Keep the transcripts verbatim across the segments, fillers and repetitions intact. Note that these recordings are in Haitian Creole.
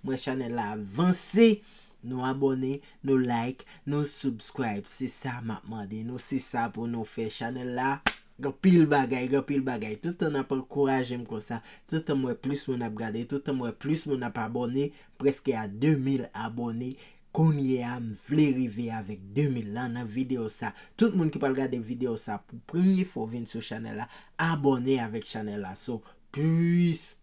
m wè chanèl la avanse. Nou abòne, nou like, nou subscribe. Se sa m ap mande nou, se sa pou nou fè. Chanèl la gen anpil bagay, gen anpil bagay. Tout tan n ap ankouraje m konsa, tout tan m wè plis moun ap gade, tout tan m wè plis moun ap abòne, prèske a de mil abòne. Kounye a, m vle rive avèk de mil la nan videyo sa. Tout moun ki pral gade videyo sa pou premye fwa w vin sou chanèl la, abòne avèk chanèl la. So, plis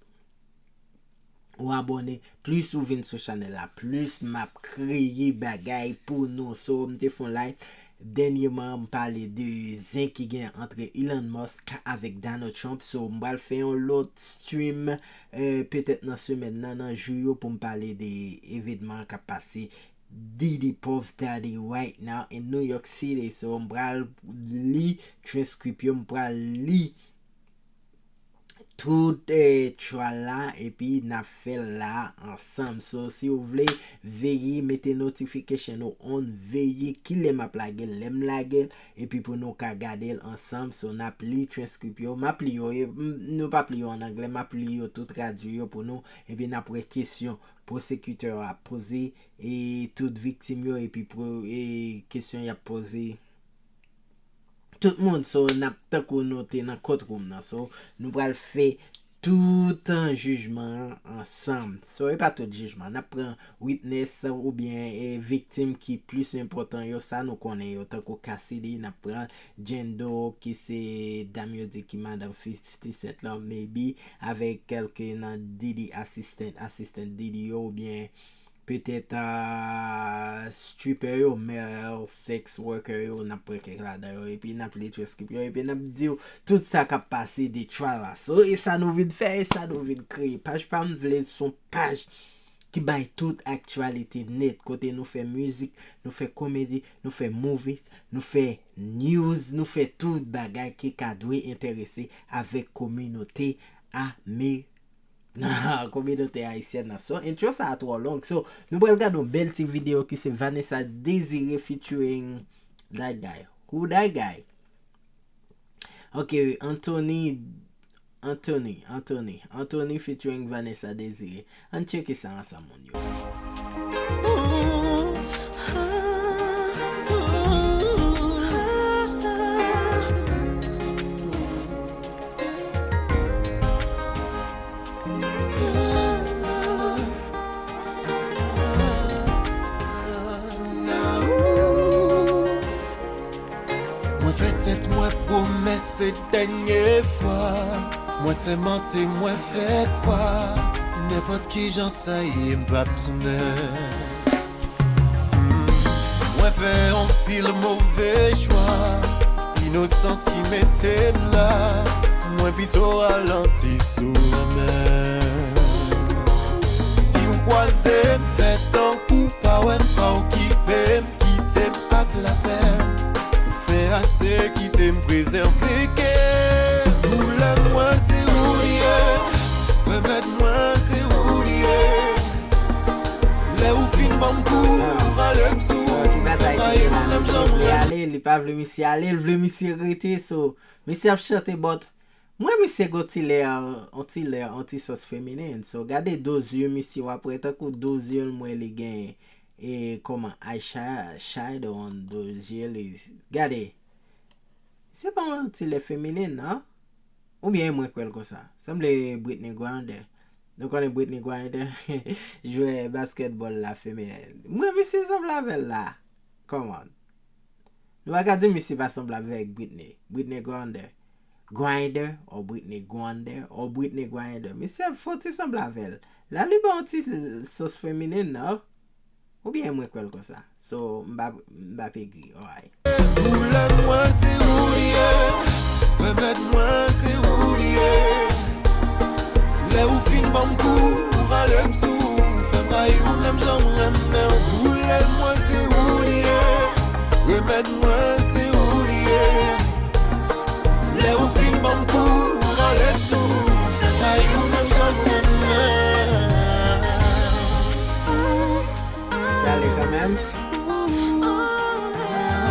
ou abòne, plis ou vin sou chanèl la, plis m ap kreye bagay pou nou. So, m te fè yon live dènyèman, m pale de zen ki gen antre Elon Musk avèk Donald Trump. So, m pral fè yon lòt stream, eh, petèt nan semèn nan, nan jou yo, pou m pale de evènman k ap pase Diddy Puff Daddy right now in New York City. So, m pral li transcript yo, m pral li tout, eh, trial la, epi n ap fè l la ansanm. So, si w vle, veye, mete notification ou on, veye kilè m ap lage l, lè m lage l, epi pou nou ka gade l ansanm. So, n ap li transcript yo, m ap li yo, e, m, nou p ap li yo an anglè, m ap li yo tou, tradui yo pou nou, epi n ap wè kesyon pwosekitè a poze, e tout viktim yo, epi pro-, e kesyon y ap poze tout moun. So, n ap tankou nou te nan courtroom nan. So, nou pral fè tout, eh, jijman an ansanm. So, e pa tout jijman. N ap pran witness oubyen, eh, viktim ki plis enpòtan yo, sa nou konnen yo, tankou Cassidy, n ap pran Jendo, ki se dam yo di ki madanm fifty Cent lan, maybe, avèk kèlke nan Diddy assistant, assistant Diddy yo, oubyen petèt, ah, stripper yo, male sex worker yo, n ap pran kèk ladan yo, epi n ap li transcript yo, epi n ap di w tout sa k ap pase de trial la. So, e sa nou vin fè, e sa nou vin kreye. Paj pa m vle s on paj ki bay tout aktyalite nèt, kote nou fè mizik, nou fè komedi, nou fè movies, nou fè news, nou fè tout bagay ki ka dwe enterese avèk kominote ame-, kominote ayisyèn nan. So, intro sa a twò long. So, nou pral gade yon bèl ti videyo ki se Vanessa Désiré featuring that guy. Who that guy? Ok, Anthony, Anthony, Anthony, Anthony featuring Vanessa Désiré. Ann tcheke sa ansanm, moun yo. Mwen fè tèt mwen pwomès se dènye fwa. Mwen sèmante, mwen fè kwa. Nenpòt kijan sa ye, m p ap tounen. Mwen fè anpil move chwa. Inosans ki mete m la. Mwen pito ralanti sou renmen. Si w kwaze m, fè tankou pa wè m, pa okipe m. Kite m ak lapè. Ou fè ase, kite m prezève kè. Doulè mwen se ou li ye. Remèd mwen se ou li ye. Lè ou fin ban m kou, rale m sou ou. Fè m rayi ou menm jan m renmen. Ale, li pa vle misye ale, li vle misye rete. So, misye ap chante, but mwen, misye gon ti lè, on ti lè, on ti sans feminen. So, gade do zye misye, w ap wè tankou do zye l, mwen, li gen, e, kòman, eye sha-, shadow on do zye li. Gade. Se pa on ti lè feminen, non? Oubyen e mwen k wè l konsa? Sanble Brittney Griner. Nou konnen Brittney Griner, jwè basketball la feminen. Mwen, misye sanble avè l la. Come on. Nou pa ka di misye pa sanble avèk Brittney. Brittney Griner. Griner or Brittney Griner or Brittney Griner. Misye fò ti sanble avè l. La li ba yon ti sans feminen, non? Oubyen mwen k wè l konsa? So, m pa, m pa p egri, alright. Doulè mwen se ou li ye. Remèd mwen se ou li ye. Lè ou fin ban m kou, ou rale m sou ou, fè m rayi ou menm jan m renmen w. Doulè mwen se ou li ye. Remèd mwen se ou li ye. Lè ou fin ban m kou, ou rale m sou ou, fè m rayi ou menm jan m renmen w. Misye ale kanmenm.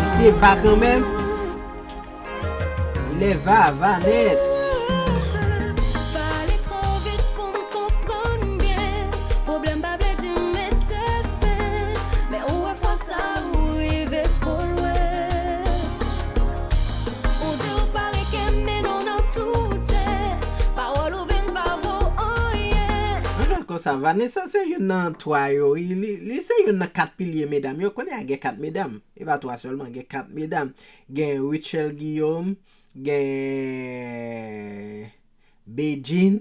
Misye va kanmenm. Il est va, va net. Pale twò vit pou m konprann byen. Pwoblèm pa vle di Vanessa se youn nan twa yo, wi. Li, li se youn nan kat pilye medam yo. Kounye a gen kat medam. E pa twa sèlman, gen kat medam. Gen Rutshelle Guillaume, gen Bedjine,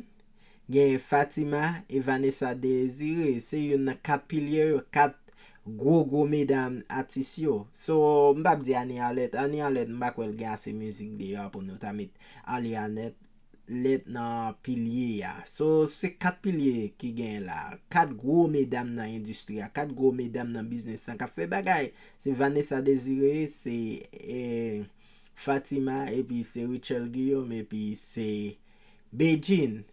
gen Fatima e Vanessa Désiré. Se youn nan kat pilye yo, kat gwo, gwo medam atis yo. So, m p ap di Annie Arlette. Annie Arlette, m pa kwè l gen ase mizik deyò pou nou ta met Annie Arlette nan pilye a. So, se kat pilye ki gen la. Kat gwo medam nan endistri a, kat gwo medam nan biznis lan k ap fè bagay. Se Vanessa Désiré, se, eh, Fatima, epi se Rutshelle Guillaume, epi se Bedjine.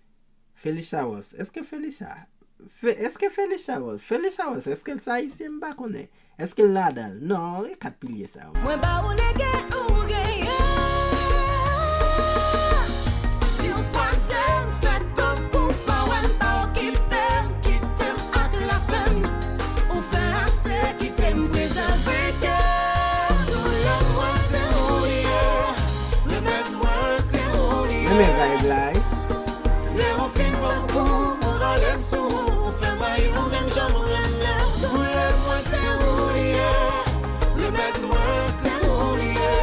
Felisa Ross. Èske Felisa? Fe, èske Felisa Ross? Felisa Ross, èske l se ayisyen? M pa konnen. Èske l ladan l? Non, e kat pilye sa yo. Mwen ba ou lege ou genyen. Si w kwaze m, fè tankou w pa wè m, pa okipe m, kite m ak lapenn. Ou fè ase, kite m prezève kè. Doulè mwen se ou li ye. Remèd mwen se ou li ye. Renmen vibe la, wi. Lè ou fin ban m kou, ou rale m sou, ou fè m rayi ou menm jan m renmen w. Doulè mwen se ou li ye. Remèd mwen se ou li ye.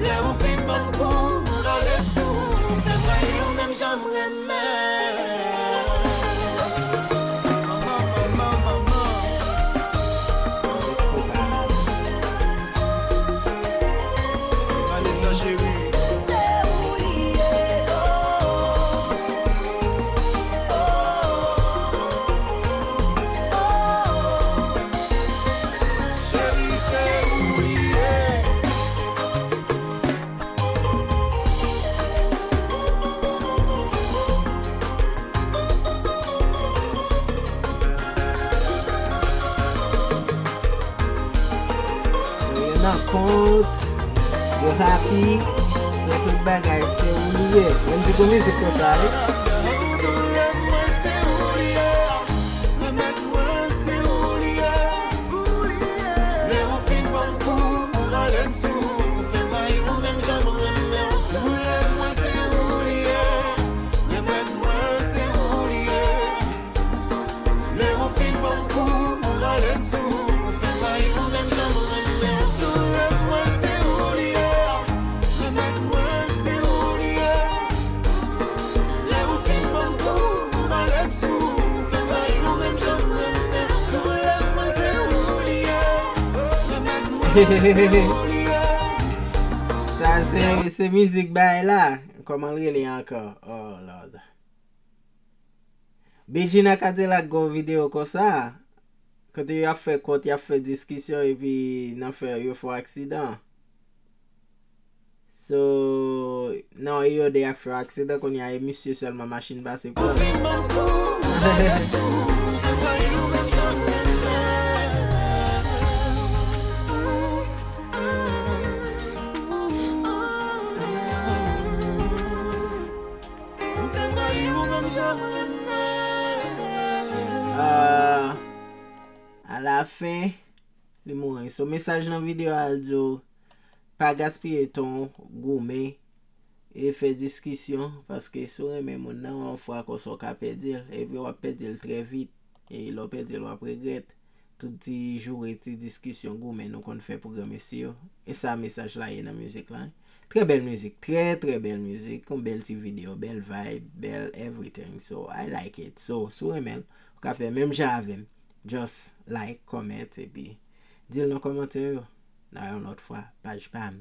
Lè ou fin ban m kou, ou rale m sou, ou fè m rayi ou menm jan m renmen w. Manman, manman, manman. Vanessa cheri. Cheri, se ou li ye. Yo nan kont, yo happy, se tout bagay, se ou li ye. Menm si gon mizik konsa, wi. Lè ou fin ban m kou, ou rale m sou, ou fè m rayi ou menm jan m renmen w. Doulè mwen se ou li ye, remèd mwen se ou li ye. Lè ou fin ban m kou, ou rale m sou, ou fè m rayi ou menm jan m renmen w. Doulè mwen se ou li ye, remèd mwen se ou li ye. Sa se, se mizik bay la. Kòman l rele ankò? Oh Lord. Bedjine ak Kadilak gen yon videyo konsa, kote y ap fè kont, y ap fè diskisyon, epi nan fè, yo fè yon aksidan. So, nan e yo de ak fè yon aksidan, kounye a e misye sèlman machin pase pran. Ou fè m rayi ou menm jan m renmen. Ah, alafen, li mouri. So, mesaj nan videyo a, l di w, pa gaspiye tan w goumen e fè diskisyon, paske si w renmen moun nan, yon fwa konsa w ka pèdi l, epi w ap pèdi l trè vit. E lè w pèdi l, w ap regrèt. Tout ti joure, ti diskisyon, goumen nou konn fè pou granmesi yo. E sa mesaj la ye nan mizik la. Trè bèl mizik, trè, trè bèl mizik, yon bèl ti videyo, bèl vibe, bèl everything. So, I like it. So, si w renmen l, ou ka fè menm jan avè m. Just like, comment, epi di l nan kòmantè yo. Nan yon lòt fwa, paj pa m.